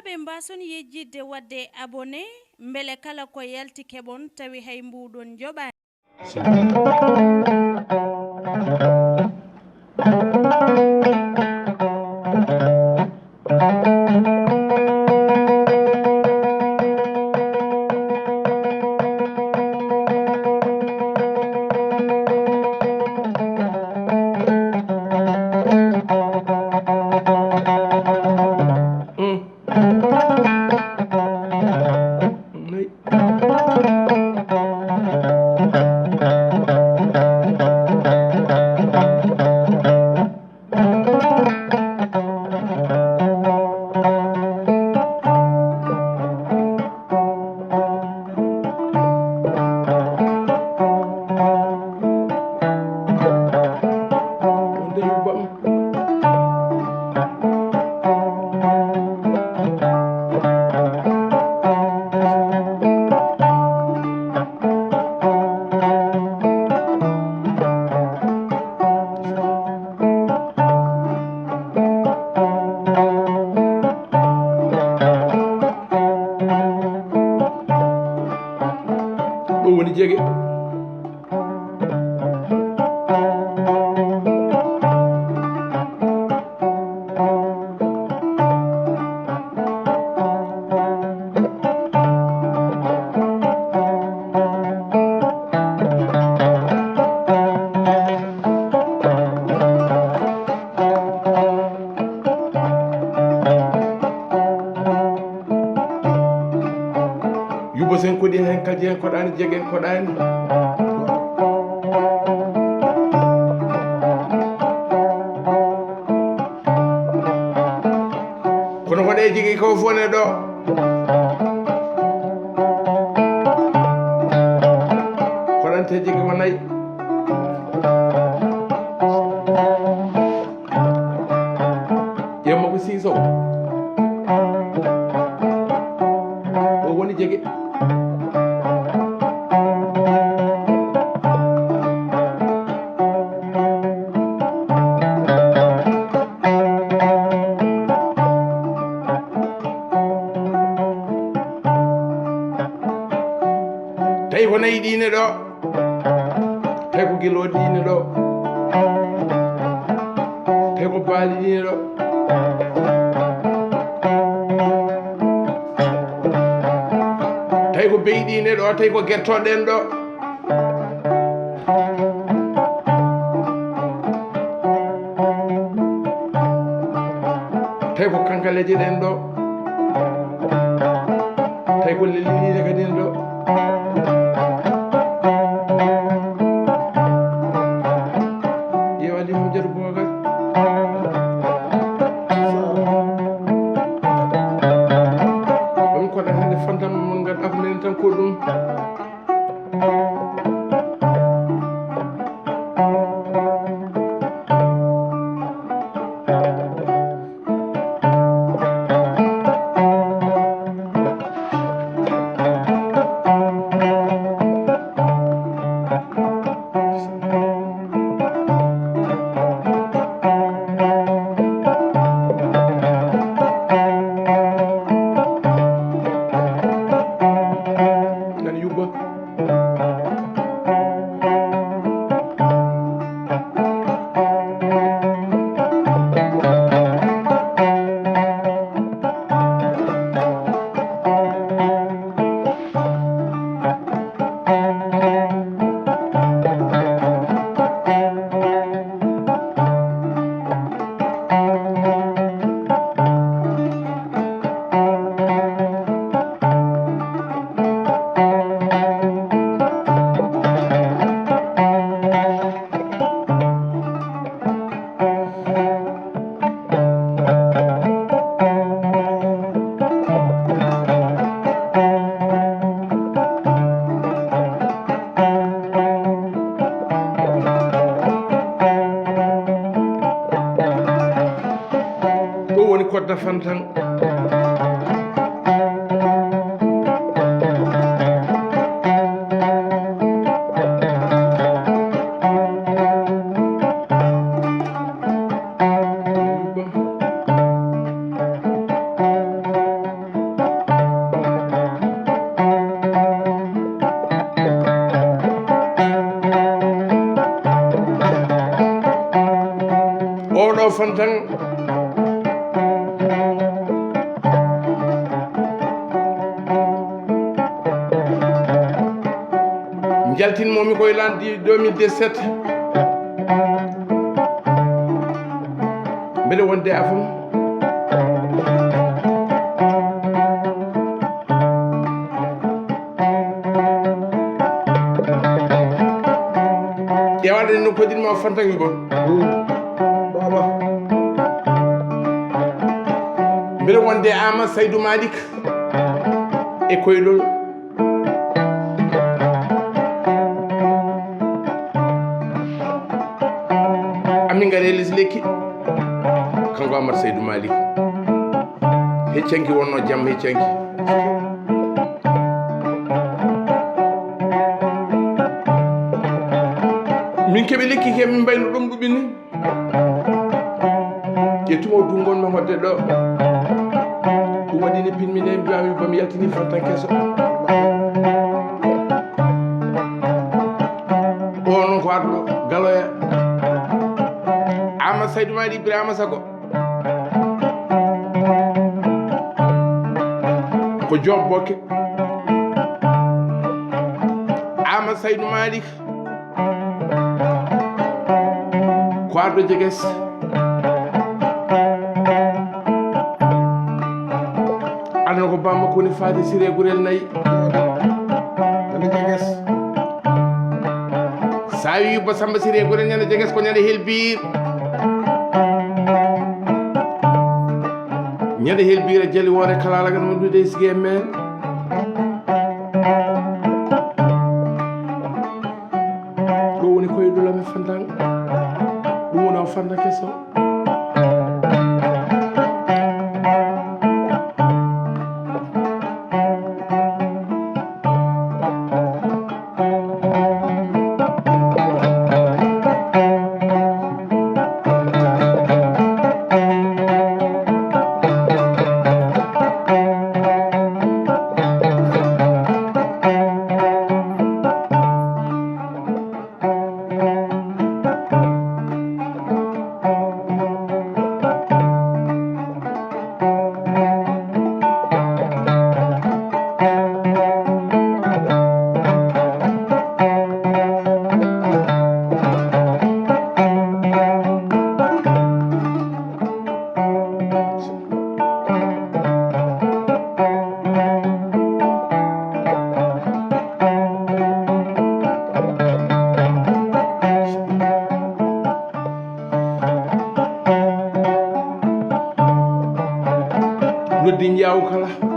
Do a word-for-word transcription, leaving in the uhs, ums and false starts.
Ɓe mbaason yejjitde waɗde abonné, mbele kala ko yalti keɓon tawi hay mbuuɗon njoɓaani. Ɗum woni jege. Yuba sen koɗi hen, kalji hen koɗaani, jegen koɗaani. Kono ko ɗe jigi ko fof ne ɗo. Koɗante jigi ko nayi. Yemma ko Siisow. O woni jege. Tawi ko nayi ɗi ne ɗo. Tawi ko gilooɗi ɗi ne ɗo. Tawi ko baali ɗi ne ɗo. Tawi ko beyi ɗi ne ɗo. Tawi ko gertooɗe ɗen ɗo. Tawi ko kankaleeje ɗen ɗo. Tawi ko lelliɗiɗe kadi ne ɗo. Yewa Limam Jatu Bogal. Ɗum ko ɗa hannde fantam mon ngadda ko nenen tan ko ɗum. Nan yubba. Ɗum woni kodda fantan. Ɗo Fantan. Njaltin momi koye lanndi deux mille dix-sept. Mbeɗa wonde afam. Ƴeewaɗen no koɗin ma Fantan Yugo. Baba. Mbeɗa wonde Ama Saydou Malick e koylol. Amin ngari e les lekki. Kanko Amar Saydou Malick. Heccanki wonno jam heccanki. Min keɓe lekki ke min mbayno ɗum ɗuɓɓini. Ƴettuma o dungon ma hodde ɗo. Ɗum waɗi ni pinmine mbiwami bam yaltini Fantan keso. O noon ko arɗo galoya. Ama Saydou Malick Ibrahima Sago. Ko Joop Bokke. Ama Saydou Malick. Ko arɗo Jeges. Adana ko bamma koni faati sire gurel nayi. Woni Jeges. Sa wi ba Samba sire gurel ñande Jeges ko ñande helbir. Ñande helbir a jali wore kala alaga no ɗuɗe sigi e men. Ɗo woni koye ɗulame Fantan. Ɗum woni o Fantan keso. Noddi ñaawo kala.